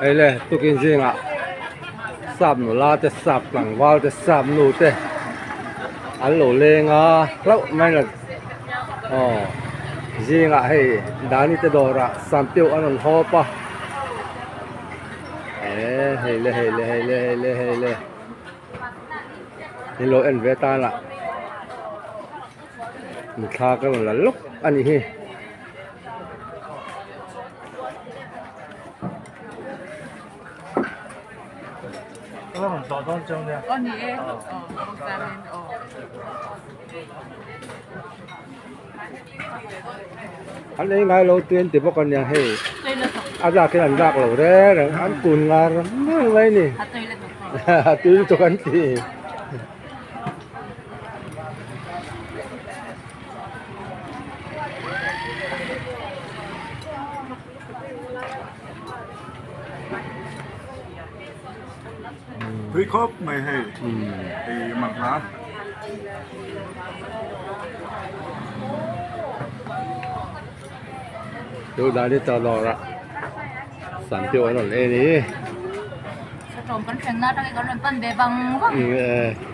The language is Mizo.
Hei le tukin zingah sap nula te sap tlangval te sap nu te an lo leng a hlauh mai la aw zingah hei dani te dawrah sanpiau an rawn hawp a eh hei le hei le hei le hei le hei le in lo en ve tan a Thla ka rawn la lawk a nih hi. An ei ngai lo tui an ti bawk a nia hei a lak in an lak lo reng reng an kun ngar ngar mai a ni a tui lutuk an ti. Tui khawp mai hei ei mak hla. Chu dan hi tawh lawr a san deuh an rawn en hi. Saṭawm kan thlenna atangin kan rawn pan ve vang vang.